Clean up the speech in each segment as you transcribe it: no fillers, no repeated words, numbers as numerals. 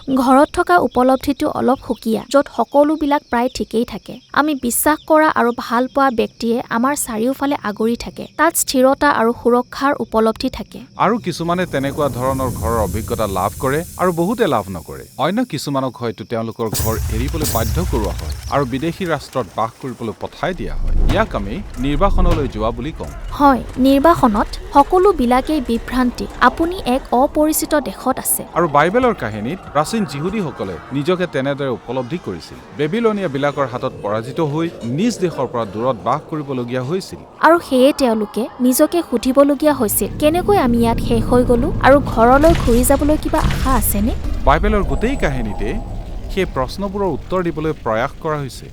ঘৰত থকা উপলব্ধিটো অলপ সুকীয়া, য'ত সকলোবিলাক প্ৰায় ঠিকেই থাকে। আমি বিশ্বাস কৰা আৰু ভাল পোৱা ব্যক্তিয়ে আমাৰ চাৰিওফালে আগুৰি থাকে। তাত স্থিৰতা আৰু সুৰক্ষাৰ উপলব্ধি থাকে। আৰু কিছুমানে তেনেকুৱা ধৰণৰ ঘৰৰ অভিজ্ঞতা লাভ কৰে আৰু বহুতে লাভ নকৰে। অন্য কিছুমানক হয়তো তেওঁলোকৰ ঘৰ এৰিবলৈ বাধ্য কৰোৱা হয় আৰু বিদেশী ৰাষ্ট্ৰত বাস কৰিবলৈ পঠাই দিয়া হয়। ইয়াক আমি নিৰ্বাসনলৈ যোৱা বুলি কওঁ। হয়, নিৰ্বাসনত সকলোবিলাকেই বিভ্ৰান্তি। আপুনি এক অপৰিচিত দেশত আছে। আৰু বাইবেলৰ কাহিনীত প্ৰাচীন যিহুদীসকলে নিজকে তেনেদৰে উপলব্ধি কৰিছিল। বেবিলনীয়াবিলাকৰ হাতত পৰাজিত হৈ নিজ দেশৰ পৰা দূৰত বাস কৰিবলগীয়া হৈছিল। আৰু সেয়ে তেওঁলোকে নিজকে সুধিবলগীয়া হৈছিল, কেনেকৈ আমি ইয়াত শেষ হৈ গ'লো আৰু ঘৰলৈ ঘূৰি যাবলৈ কিবা আশা আছেনে? বাইবেলৰ গোটেই কাহিনীতে সেই প্ৰশ্নবোৰৰ উত্তৰ দিবলৈ প্ৰয়াস কৰা হৈছে।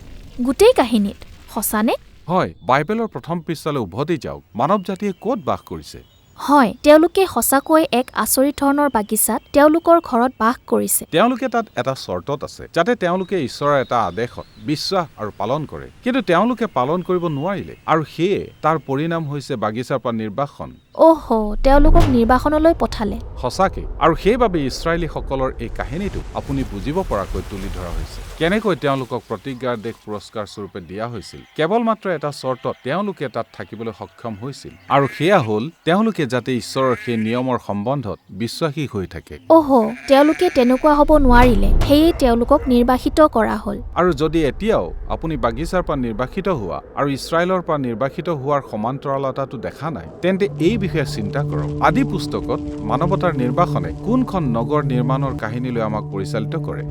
গোটেই কাহিনীত? সঁচানে? হয়, বাইবেলৰ প্ৰথম পৃষ্ঠালৈ উভতি যাওক। মানৱ জাতিয়ে ক'ত বাস কৰিছে? হয়, তেওঁলোকে সঁচাকৈয়ে এক আচৰিত ধৰণৰ বাগিচাত তেওঁলোকৰ ঘৰত বাস কৰিছে। তেওঁলোকে তাত এটা চৰ্তত আছে, যাতে তেওঁলোকে ঈশ্বৰৰ এটা আদেশত বিশ্বাস আৰু পালন কৰে। কিন্তু তেওঁলোকে পালন কৰিব নোৱাৰিলে আৰু সেয়ে তাৰ পৰিণাম হৈছে বাগিচাৰ পৰা নিৰ্বাসন। অহ, তেওঁলোকক নিৰ্বাসনলৈ পঠালে। সঁচাকৈ, আৰু সেইবাবে ইস্ৰায়েলীসকলৰ এই কাহিনীটো আপুনি বুজিব পৰাকৈ তুলি ধৰা হৈছে, কেনেকৈ তেওঁলোকক প্ৰতিজ্ঞাৰ দেশ পুৰস্কাৰ স্বৰূপে দিয়া হৈছিল। কেৱল মাত্ৰ এটা চৰ্তত তেওঁলোকে তাত থাকিবলৈ সক্ষম হৈছিল, আৰু সেয়া হ'ল তেওঁলোকে যাতে ঈশ্বৰৰ সেই নিয়মৰ সম্বন্ধত বিশ্বাসী হৈ থাকে। অহ, তেওঁলোকে তেনেকুৱা হ'ব নোৱাৰিলে, সেয়ে তেওঁলোকক নিৰ্বাসিত কৰা হ'ল। আৰু যদি এতিয়াও আপুনি বাগিচাৰ পৰা নিৰ্বাসিত হোৱা আৰু ইস্ৰায়েলৰ পৰা নিৰ্বাসিত হোৱাৰ সমান্তৰালতাটো দেখা নাই, তেন্তে এই বিষয়ে চিন্তা কৰক। আদি পুস্তকত মানৱতাৰ নিৰ্বাসনে কোনখন নগৰ নিৰ্মাণৰ কাহিনীলৈ আমাক পৰিচালিত কৰে?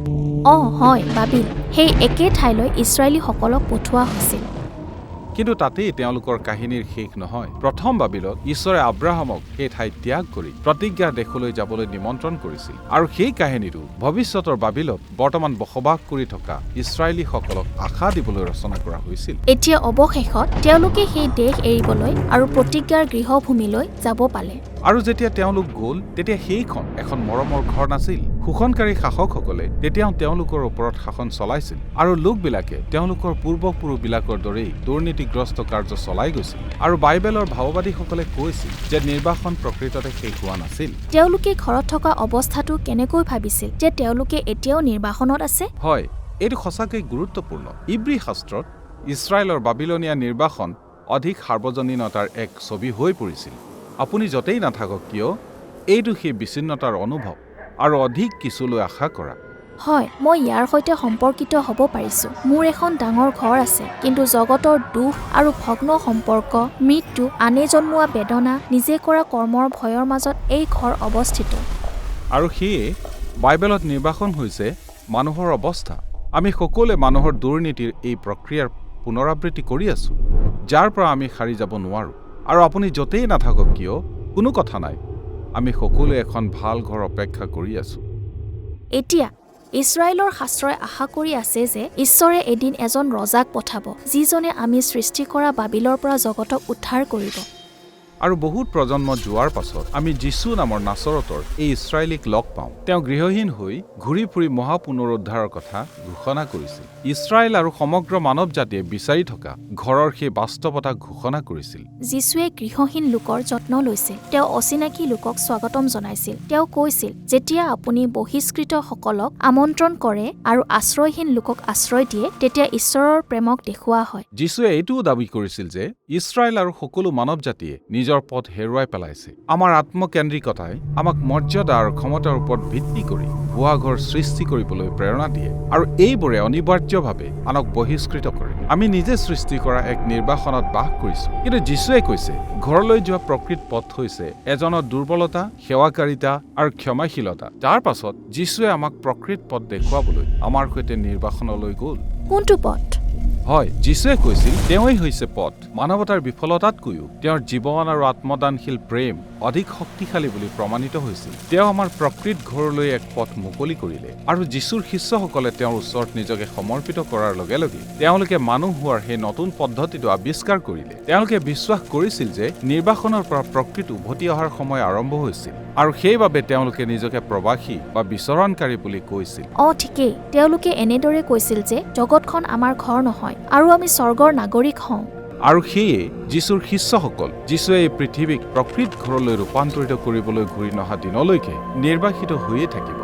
অ হয়, বাবিল। সেই একে ঠাইলৈ ইস্ৰায়েলীসকলক পঠোৱা হৈছিল। কিন্তু তাতেই তেওঁলোকৰ কাহিনীৰ শেষ নহয়। প্ৰথম বাবিলত ঈশ্বৰে আব্ৰাহামক সেই ঠাই ত্যাগ কৰি প্ৰতিজ্ঞাৰ দেশলৈ যাবলৈ নিমন্ত্ৰণ কৰিছিল, আৰু সেই কাহিনীটো ভৱিষ্যতৰ বাবিলত বৰ্তমান বসবাস কৰি থকা ইস্ৰায়েলীসকলক আশা দিবলৈ ৰচনা কৰা হৈছিল। এতিয়া অৱশেষত তেওঁলোকে সেই দেশ এৰিবলৈ আৰু প্ৰতিজ্ঞাৰ গৃহভূমিলৈ যাব পালে। আৰু যেতিয়া তেওঁলোক গ'ল, তেতিয়া সেইখন এখন মৰমৰ ঘৰ নাছিল। শোষণকাৰী শাসকসকলে তেতিয়াও তেওঁলোকৰ ওপৰত শাসন চলাইছিল আৰু লোকবিলাকে তেওঁলোকৰ পূৰ্বপুৰুষবিলাকৰ দৰেই দুৰ্নীতিগ্ৰস্ত কাৰ্য চলাই গৈছিল। আৰু বাইবেলৰ ভাৱবাদীসকলে কৈছিল যে নিৰ্বাসন প্ৰকৃততে শেষ হোৱা নাছিল। তেওঁলোকে ঘৰত থকা অৱস্থাটো কেনেকৈ ভাবিছিল যে তেওঁলোকে এতিয়াও নিৰ্বাসনত আছে? হয়, এইটো সঁচাকৈ গুৰুত্বপূৰ্ণ। ইব্ৰী শাস্ত্ৰত ইস্ৰায়েলৰ বাবিলনীয়া নিৰ্বাসন অধিক সাৰ্বজনীনতাৰ এক ছবি হৈ পৰিছিল। আপুনি য'তেই নাথাকক কিয়, এইটো সেই বিচ্ছিন্নতাৰ অনুভৱ আৰু অধিক কিছুলৈ আশা কৰা। হয়, মই ইয়াৰ সৈতে সম্পৰ্কিত হ'ব পাৰিছোঁ। মোৰ এখন ডাঙৰ ঘৰ আছে, কিন্তু জগতৰ দুখ আৰু ভগ্ন সম্পৰ্ক, মৃত্যু, আনে জন্মোৱা বেদনা, নিজে কৰা কৰ্মৰ ভয়ৰ মাজত এই ঘৰ অৱস্থিত। আৰু সেয়ে বাইবেলত নিৰ্বাসন হৈছে মানুহৰ অৱস্থা। আমি সকলোৱে মানুহৰ দুৰ্নীতিৰ এই প্ৰক্ৰিয়াৰ পুনৰাবৃত্তি কৰি আছোঁ, যাৰ পৰা আমি সাৰি যাব নোৱাৰোঁ। আৰু আপুনি য'তেই নাথাকক কিয়, কোনো কথা নাই, আমি সকলোৱে এখন ভাল ঘৰ অপেক্ষা কৰি আছোঁ। এতিয়া ইস্ৰায়েলৰ শাস্ত্ৰই আশা কৰি আছে যে ঈশ্বৰে এদিন এজন ৰজাক পঠাব, যিজনে আমি সৃষ্টি কৰা বাবিলৰ পৰা জগতক উদ্ধাৰ কৰিব। আৰু বহুত প্ৰজন্ম যোৱাৰ পাছত আমি যীচু নামৰ নাচৰতৰ এই ইস্ৰায়েলীক লগ পাওঁ। তেওঁ গৃহহীন হৈ ঘূৰি ফুৰি মহাপুনৰুদ্ধাৰৰ কথা ঘোষণা কৰিছিল। ইস্ৰায়েল আৰু সমগ্ৰ মানৱ জাতিয়ে বিচাৰি থকা ঘৰৰ সেই বাস্তৱতা ঘোষণা কৰিছিল। যীচুৱে গৃহহীন লোকৰ যত্ন লৈছিল। তেওঁ অচিনাকি লোকক স্বাগতম জনাইছিল। তেওঁ কৈছিল, যেতিয়া আপুনি বহিষ্কৃতসকলক আমন্ত্ৰণ কৰে আৰু আশ্ৰয়হীন লোকক আশ্ৰয় দিয়ে, তেতিয়া ঈশ্বৰৰ প্ৰেমক দেখুওৱা হয়। যীচুৱে এইটোও দাবী কৰিছিল যে ইস্ৰায়েল আৰু সকলো মানৱ জাতিয়ে নিজৰ পথ হেৰুৱাই পেলাইছে। আমাৰ আত্মকেন্দ্ৰিকতাই আমাক মৰ্যাদা আৰু ক্ষমতাৰ ওপৰত ভিত্তি কৰি ভুৱা ঘৰ সৃষ্টি কৰিবলৈ প্ৰেৰণা দিয়ে, আৰু এইবোৰে অনিবাৰ্যভাৱে আনক বহিষ্কৃত কৰে। আমি নিজে সৃষ্টি কৰা এক নিৰ্বাসনত বাস কৰিছোঁ। কিন্তু যীচুৱে কৈছে, ঘৰলৈ যোৱা প্ৰকৃত পথ হৈছে এজনৰ দুৰ্বলতা, সেৱাকাৰিতা আৰু ক্ষমাশীলতা। তাৰ পাছত যীচুৱে আমাক প্ৰকৃত পথ দেখুৱাবলৈ আমাৰ সৈতে নিৰ্বাসনলৈ গ'ল। কোনটো পথ? হয়, যীচুৱে কৈছিল তেওঁৱেই হৈছে পথ। মানৱতাৰ বিফলতাতকৈও তেওঁৰ জীৱন আৰু আত্মদানশীল প্ৰেম অধিক শক্তিশালী বুলি প্ৰমাণিত হৈছিল। তেওঁ আমাৰ প্ৰকৃত ঘৰলৈ এক পথ মুকলি কৰিলে, আৰু যীচুৰ শিষ্যসকলে তেওঁৰ ওচৰত নিজকে সমৰ্পিত কৰাৰ লগে লগে তেওঁলোকে মানুহ হোৱাৰ সেই নতুন পদ্ধতিটো আৱিষ্কাৰ কৰিলে। তেওঁলোকে বিশ্বাস কৰিছিল যে নিৰ্বাসনৰ পৰা প্ৰকৃত উভতি অহাৰ সময় আৰম্ভ হৈছিল, আৰু সেইবাবে তেওঁলোকে নিজকে প্ৰবাসী বা বিচৰণকাৰী বুলি কৈছিল। অ ঠিকেই, তেওঁলোকে এনেদৰে কৈছিল যে জগতখন আমাৰ ঘৰ নহয় আৰু আমি স্বৰ্গৰ নাগৰিক হওঁ। আৰু সেয়ে যীচুৰ শিষ্যসকল যীচুৱে এই পৃথিৱীক প্ৰকৃত ঘৰলৈ ৰূপান্তৰিত কৰিবলৈ ঘূৰি নহা দিনলৈকে নিৰ্বাসিত হৈয়ে থাকিব।